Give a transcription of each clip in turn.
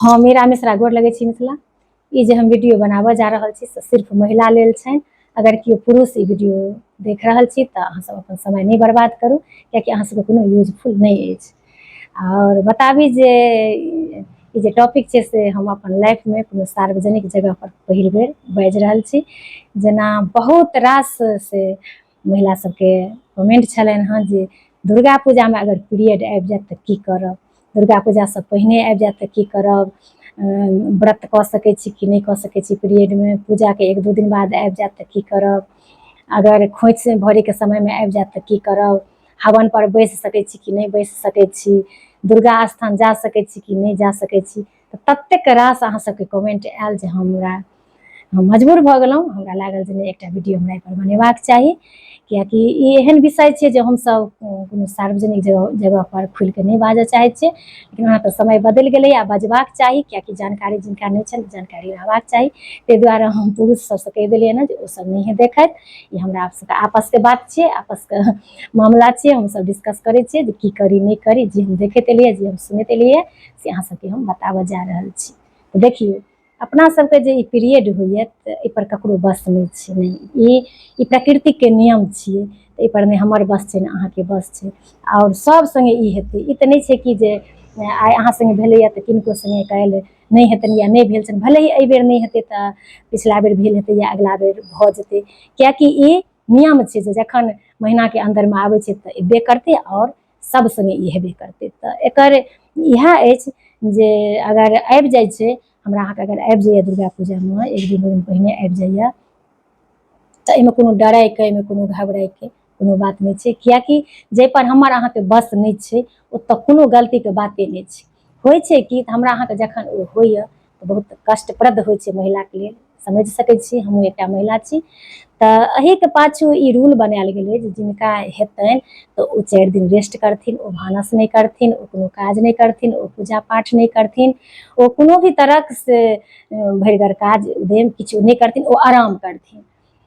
हँ मीरा मिश्रा गोर लगै छी मिथिला। ई जे हम वीडियो बनाबऽ जा रहल छी से सिर्फ महिला लेल छनि। अगर केओ पुरुष ई वीडियो देख रहल छी तऽ अहाँ सब अपन समय नहि बर्बाद करू, कियाकि अहाँ सबके कोनो यूजफुल नहि अछि। आओर बताबी जे ई जे टॉपिक छै से हम अपन लाइफमे कोनो सार्वजनिक जगह पर पहिल बेर बाजि रहल छी। जेना बहुत रास से महिला सबके कमेंट छलनि हँ जे दुर्गा पूजामे अगर पीरियड आबि जायत तऽ की करब, दुर्गा पूजासँ पहिने आबि जायत तऽ की करब, व्रत कऽ सकै छी कि नहि कऽ सकै छी पीरियडमे, पूजाके एक दू दिन बाद आबि जायत तऽ की करब, अगर खोँइछ भरैके समयमे आबि जायत तऽ की करब, हवन पर बैसि सकै छी कि नहि बैसि सकै छी, दुर्गा स्थान जा सकै छी कि नहि जा सकै छी। तऽ ततेक रास अहाँ सबके कमेंट आयल जे हम मजबूर भऽ गेलहुँ। हमरा लागल जे नहि, एकटा वीडियो हमरा एहिपर बनेबाक चाही, कियाकि ई एहन विषय छै जे हमसब कोनो सार्वजनिक जगह पर खुलिके नहि बाजऽ चाहै छियै, लेकिन ओना तऽ समय बदलि गेलैए आ बजबाक चाही, कियाकि जानकारी जिनका नहि छनि जानकारी रहबाक चाही। ताहि दुआरे हम पुरुष सबसँ कहि देलियनि हँ जे ओ सब नहिए देखथि, ई हमरा सबके आपसके बात छियै, आपसके मामला छियै, हमसब डिस्कस करै छियै जे की करी नहि करी। जे हम देखैत एलियै, जे हम सुनैत एलियै, से अहाँ सबके हम बताबऽ जा रहल छी। तऽ देखियौ, अपना सबके जे ई पीरियड होइए तऽ एहिपर ककरो बस नहि छै, नहि ई प्रकृतिके नियम छियै, तऽ एहिपर नहि हमर बस छै नहि अहाँके बस छै, आओर सब सङ्गे ई हेतै। ई तऽ नहि छै कि जे आइ अहाँ सङ्गे भेलैए तऽ किनको सङ्गे काल्हि नहि हेतनि या नहि भेल छनि, भले ही एहिबेर नहि हेतै तऽ पिछला बेर भेल हेतै या अगिला बेर भऽ जेतै, कियाकि ई नियम छै जे जखन महीनाके अन्दरमे आबै छै तऽ एबे करतै आओर सब सङ्गे ई हेबे करतै। तऽ एकर इएह अछि जे अगर आबि जाइ छै, हमरा अहाँके अगर आबि जाइए दुर्गा पूजामे एक दिन दू दिन पहिने आबि जाइए तऽ एहिमे कोनो डराइके, एहिमे कोनो घबराइके कोनो बात नहि छै, कियाकि जाहिपर हमर अहाँके बस नहि छै ओतऽ कोनो गलतीके बाते नहि छै। होइ छै कि तऽ हमरा अहाँके जखन ओ होइए तऽ बहुत कष्टप्रद होइ छै महिलाके लेल, समझि सकै छी, हमहूँ एकटा महिला छी। तऽ एहिके पाछू ई रूल बनायल गेलै जे जिनका हेतनि तऽ ओ 4 दिन रेस्ट करथिन, ओ भानस नहि करथिन, ओ कोनो काज नहि करथिन, ओ पूजा पाठ नहि करथिन, ओ कोनो भी तरहक से भरिगर काज उद्यम किछु नहि करथिन, ओ आराम करथिन।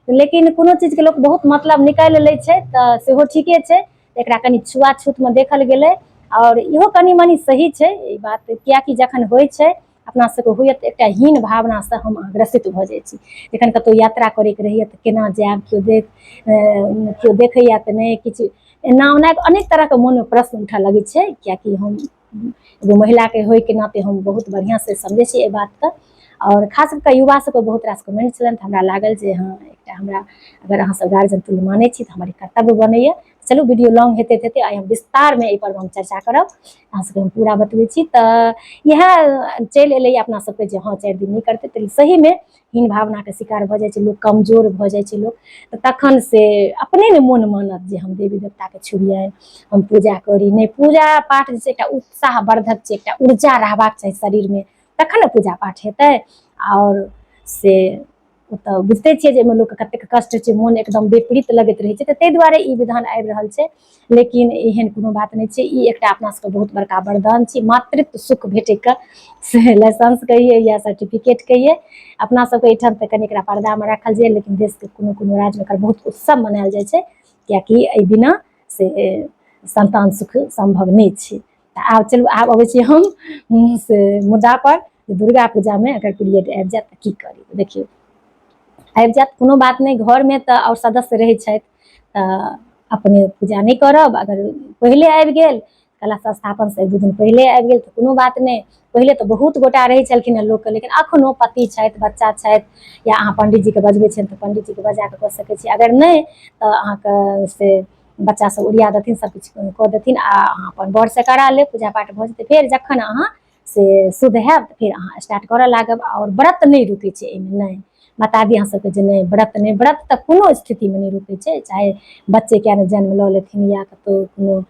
लेकिन कोनो चीजके लोक बहुत मतलब निकालि लै छै तऽ सेहो ठीके छै, एकरा कनि छुआछूतमे देखल गेलै आओर इहो कनि मनि सही छै ई बात, कियाकि जखन होइ छै अपना सबके होइए तऽ एकटा हीन भावनासँ हम ग्रसित भऽ जाइ छी। जखन कतहु यात्रा करैके रहैए तऽ केना जायब, केओ देखैए तऽ नहि, किछु एना ओना अनेक तरहके मोनमे प्रश्न उठऽ लगै छै, कियाकि हम एगो महिलाके होइके नाते हम बहुत बढ़िआँसँ समझै छी एहि बातके। आओर खास कऽ कऽ युवा सबके बहुत रास कमेंट छलनि तऽ हमरा लागल जे हँ एकटा हमरा अगर अहाँ सब गार्जियन तुल्य मानै छी तऽ हमर ई कर्तव्य बनैए। चलू वीडियो लॉन्ग हेतै हेतै आइ हम विस्तारमे एहिपर हम चर्चा करब, अहाँ सबके हम पूरा बतबै छी। तऽ इएह चलि एलैए अपना सबके जे हँ 4 दिन नहि करतै तऽ सहीमे हीन भावनाके शिकार भऽ जाइ छै लोक, कमजोर भऽ जाइ छै लोक, तऽ तखन से अपने ने मोन मानत जे हम देवी देवताके छुबियनि, हम पूजा करी। नहि, पूजा पाठ जे छै एकटा उत्साहवर्धक छै, एकटा ऊर्जा रहबाक चाही शरीरमे, तखन ने पूजा पाठ हेतै। आओर से ओ तऽ बुझिते छियै जे एहिमे लोकके कतेक कष्ट होइ छै, मोन एकदम विपरीत लगैत रहै छै, तऽ ताहि दुआरे ई विधान आबि रहल छै। लेकिन एहन कोनो बात नहि छै, ई एकटा अपना सबके बहुत बड़का वरदान छै, मातृत्व सुख भेटैके से लाइसेंस कहियै या सर्टिफिकेट कहियै। अपना सबके एहिठाम तऽ कनि एकरा पर्दामे राखल जाइए, लेकिन देशके कोनो कोनो राज्यमे एकर बहुत उत्सव मनायल जाइ छै, कियाकि एहि बिना से संतान सुख सम्भव नहि छै। तऽ आब चलू आब अबै छी हम से मुद्दा पर, दुर्गा पूजामे अगर पीरियड आबि जायत तऽ की करी। देखियौ आबि जायत कोनो बात नहि, घरमे तऽ आओर सदस्य रहै छथि तऽ अपने पूजा नहि करब। अगर पहिले आबि गेल, कलश स्थापनसँ एक दू दिन पहिले आबि गेल तऽ कोनो बात नहि। पहिले तऽ बहुत गोटा रहै छलखिन हेँ लोकके, लेकिन अखनो पति छथि, बच्चा छथि, या अहाँ पण्डितजीके बजबै छियनि तऽ पण्डितजीके बजा कऽ कऽ सकै छी। अगर नहि तऽ अहाँके से बच्चा सब ओरिया देथिन, सब किछु कऽ देथिन आ अहाँ अपन बरसँ करा लेब, पूजा पाठ भऽ जेतै। फेर जखन अहाँ से शुद्ध हैब तऽ फेर अहाँ स्टार्ट करऽ लागब। आओर व्रत नहि रुकै छै एहिमे, नहि बता दी अहाँ सबके जे नहि व्रत नहि, व्रत तऽ कोनो स्थितिमे नहि रुकै छै, चाहे बच्चे किया नहि जन्म लऽ लेथिन या कतहु कोनो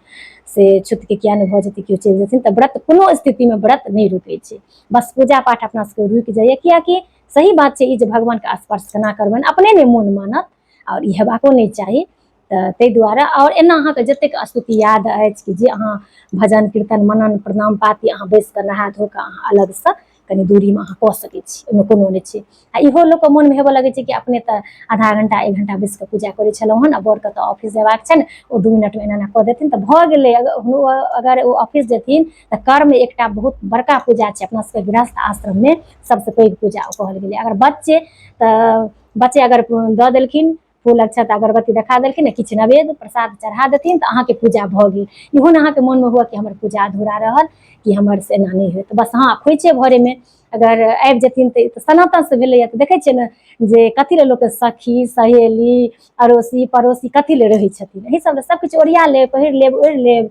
से छुतके किया नहि भऽ जेतै, केओ चलि जेथिन, तऽ व्रत कोनो स्थितिमे व्रत नहि रुकै छै। बस पूजा पाठ अपना सबके रुकि जाइए, कियाकि सही बात छै ई जे भगवानके स्पर्श केना करबनि, अपने नहि मोन मानत आओर ई हेबाको नहि चाही। तऽ ताहि दुआरे आओर एना अहाँके जतेक स्तुति याद अछि कि जे अहाँ भजन कीर्तन मनन प्रणाम पाती अहाँ बैस कऽ नहा धो कऽ अहाँ अलगसँ कनि दूरीमे अहाँ कऽ सकै छी, ओहिमे कोनो नहि छै। आ इहो लोकके मोनमे हेबऽ लगै छै कि अपने तऽ आधा घंटा 1 घंटा बैस कऽ पूजा करै छलहुँ हन, आ बरके तऽ ऑफिस जेबाक छनि, ओ 2 मिनटमे एना एना कऽ देथिन तऽ भऽ गेलै। अगर ओ ऑफिस जेथिन तऽ कर्म एकटा बहुत बड़का पूजा छै अपना सबके गृहस्थ आश्रममे, सबसँ पैघ पूजा ओ कहल गेलै। अगर बच्चे तऽ बच्चे अगर दऽ देलखिन फूल अक्षत अगरबत्ती देखा देलखिन, किछु नैवेद्य प्रसाद चढ़ा देथिन तऽ अहाँके पूजा भऽ गेल। इहो ने अहाँके मोनमे हुए कि हमर पूजा अधूरा रहल, कि हमर से एना नहि होयत। बस हँ, खोइछे भरैमे अगर आबि जेथिन तऽ सनातनसँ भेलैए। तऽ देखै छियै ने जे कथी लए लोकके सखी सहेली अड़ोसी पड़ोसी कथी लए रहै छथिन, एहि सब सब किछु ओरिया लेब, पहिर लेब, ओढ़ि लेब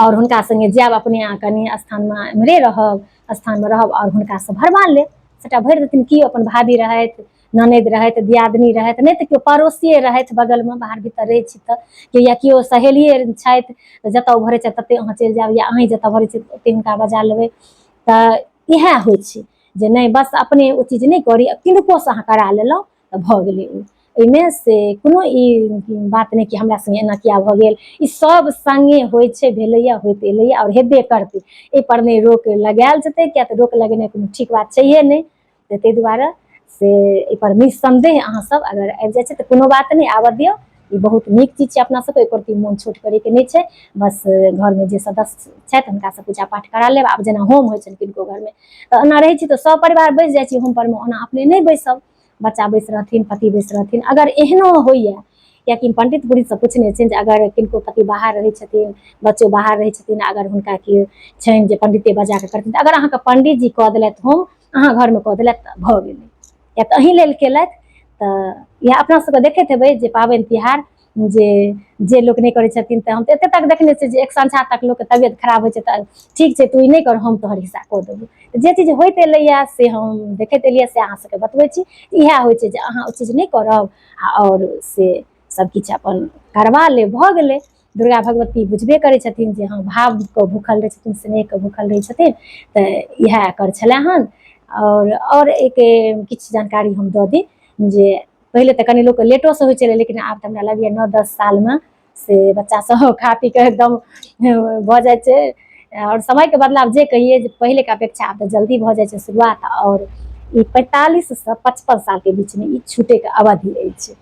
आओर हुनका सङ्गे जायब, अपने अहाँ कनि स्थानमे एम्हरे रहब, स्थानमे रहब आओर हुनकासँ भरबा लेब, सबटा भरि देथिन। केओ अपन भाभी रहथि, ननैद रहथि, दियादनी रहथि, नहि तऽ केओ पड़ोसिए रहथि बगलमे, बाहर भीतर रहै छी तऽ केओ, या केओ सहेलिए छथि तऽ जतऽ ओ भरै छथि ततहि अहाँ चलि जायब, या अहीँ जतऽ भरै छी ओतहि हुनका बजा लेबै। तऽ इएह होइ छै जे नहि बस अपने ओ चीज नहि करी, किनकोसँ अहाँ करा लेलहुँ तऽ भऽ गेलै। ओ एहिमे से कोनो ई बात नहि कि हमरा सङ्गे एना किया भऽ गेल, ई सब सङ्गे होइ छै, भेलैए, होइत एलैए आओर हेबे करतै। एहिपर नहि रोक लगायल जेतै, किया तऽ रोक लगेनाइ कोनो ठीक बात छैहे नहि। तऽ ताहि दुआरे से एहिपर निस्सन्देह अहाँ सब अगर आबि जाइ छै तऽ कोनो बात नहि, आबऽ दियौ, ई बहुत नीक चीज छै अपना सबके, एकर मोन छोट करैके नहि छै। बस घरमे जे सदस्य छथि हुनकासँ पूजा पाठ करा लेब। आब जेना होम होइ छनि किनको घरमे तऽ एना रहै छी तऽ सब परिवार बैस जाइ छी होम परमे, ओना अपने नहि बैसब, बच्चा बैस रहथिन, पति बैस रहथिन। अगर एहनो होइए, कियाकि पंडित पुरोहितसँ पुछने छियनि जे अगर किनको पति बाहर रहै छथिन, बच्चो बाहर रहै छथिन, अगर हुनका की छनि जे पंडिते बजा कऽ करथिन, तऽ अगर अहाँके पंडित जी कऽ देलथि होम, अहाँ घरमे कऽ देलथि तऽ भऽ गेलै, या तऽ अहीं लेल केलथि। तऽ इएह अपना सबके देखैत हेबै जे पाबनि तिहार जे जे लोक नहि करै छथिन, तऽ हम तऽ एते तक देखने छियै जे एक संझा तक लोकके तबियत खराब होइ छै तऽ ठीक छै तू ई नहि कर, हम तोहर हिस्सा कऽ देबौ। जे चीज होइत एलैए से हम देखैत एलियै, से अहाँ सबके बतबै छी। इएह होइ छै जे अहाँ ओ चीज नहि करब आओर से सब किछु अपन करबा लेब, भऽ गेलै। दुर्गा भगवती बुझबे करै छथिन जे हँ भावके भूखल रहै छथिन, स्नेहके भूखल रहै छथिन। तऽ इएह एकर छलै हन। आओर एक किछु जानकारी हम दऽ दी जे पहिले तऽ कनि लोकके लेटोसँ होइ छलै, लेकिन आब तऽ हमरा लगैए 9-10 सालमे से बच्चा सब खा पी कऽ एकदम भऽ जाइ छै। आओर समयके बदलाव जे कहियै जे पहिलेके अपेक्षा आब तऽ जल्दी भऽ जाइ छै शुरुआत। आओर ई 45 से 55 सालके बीचमे ई छूटैके अवधि अछि।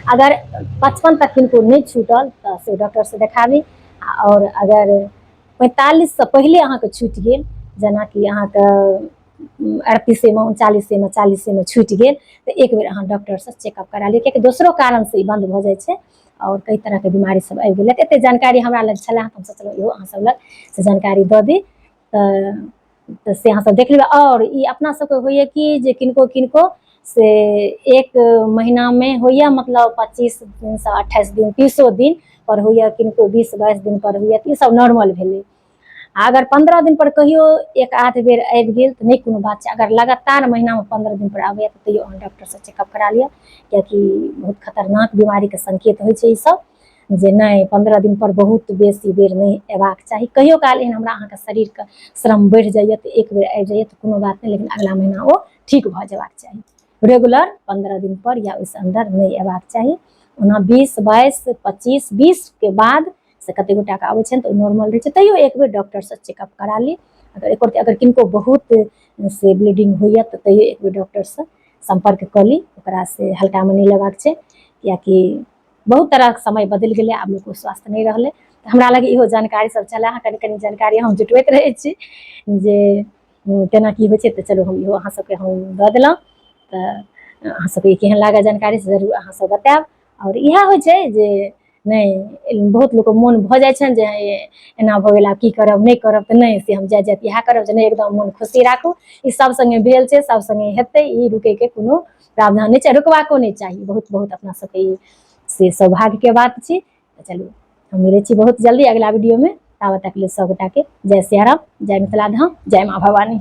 अगर 55 तक किनको नहि छूटल तऽ से डॉक्टरसँ देखाबी। आओर अगर 45 से पहिले अहाँके छूटि गेल, जेनाकि अहाँके 38मे, 39मे, 40मे छूटि गेल, तऽ एक बेर अहाँ डॉक्टरसँ चेकअप करा लिअ, कियाकि दोसरो कारणसँ ई बन्द भऽ जाइ छै आओर कई तरहके बीमारी सब आबि गेलै। एते जानकारी हमरा लग छलै, हम सोचलहुँ इहो अहाँ सब लग से जानकारी दऽ दी, तऽ से अहाँ सब देख लेबै। आओर ई अपना सबके होइए कि जे किनको किनको से एक महीनामे होइए, मतलब 25 दिनसँ 28 दिन 30 दिन पर होइए, किनको 20-22 दिन पर होइए, तऽ ई सब नॉर्मल भेलै। आ अगर 15 दिन पर कहियो एक आध बेर आबि गेल तऽ नहि कोनो बात छै। अगर लगातार महीनामे 15 दिन पर आबैए तऽ तैयो अहाँ डॉक्टरसँ चेकअप करा लिअ, कियाकि बहुत खतरनाक बीमारीके संकेत होइ छै ई सब, जे नहि 15 दिन पर बहुत बेसी बेर नहि अयबाक चाही। कहियो काल एहन हमरा अहाँके शरीरके श्रम बढ़ि जाइए तऽ एक बेर आबि जाइए तऽ कोनो बात नहि, लेकिन अगला महीना ओ ठीक भऽ जेबाक चाही। रेगुलर 15 दिन पर या ओहिसँ अन्दर नहि अयबाक चाही। ओना 20 22 25 20 के बाद से कते गोटाके आबै छनि तऽ ओ नॉर्मल रहै छै, तैयो एक बेर डॉक्टरसँ चेकअप करा ली। अगर किनको बहुत से ब्लीडिंग होइए तऽ तैयो एक बेर डॉक्टरसँ सम्पर्क कऽ ली, ओकरा से हल्कामे नहि लेबाक छै, कियाकि बहुत तरहक समय बदलि गेलै, आब लोक स्वस्थ नहि रहलै। तऽ हमरा लग इहो जानकारी सब छलै, अहाँ कनि कनि जानकारी हम जुटबैत रहै छी जे केना की होइ छै। तऽ चलू हम इहो अहाँ सबके हम दऽ देलहुँ। तऽ अहाँ सबके केहन लागल जानकारी से जरूर अहाँ सब बतायब। आओर इएह होइ छै जे नहि बहुत लोकके मोन भऽ जाइ छनि जे एना भऽ गेल आब की करब नहि करब, तऽ नहि से हम जाइत जाइत इएह करब जे नहि एकदम मोन खुशी राखू, ई सब सङ्गे भेल छै, सब सङ्गे हेतै, ई रुकैके कोनो प्रावधान नहि छै, रुकबाको नहि चाही। बहुत बहुत अपना सबके ई से सौभाग्यके बात छी। तऽ चलू हम मिलै छी बहुत जल्दी अगिला वीडियोमे, ताबत तक लेल सब गोटाके जय सियाराम, जय मिथिला धाम, जय माँ भवानी।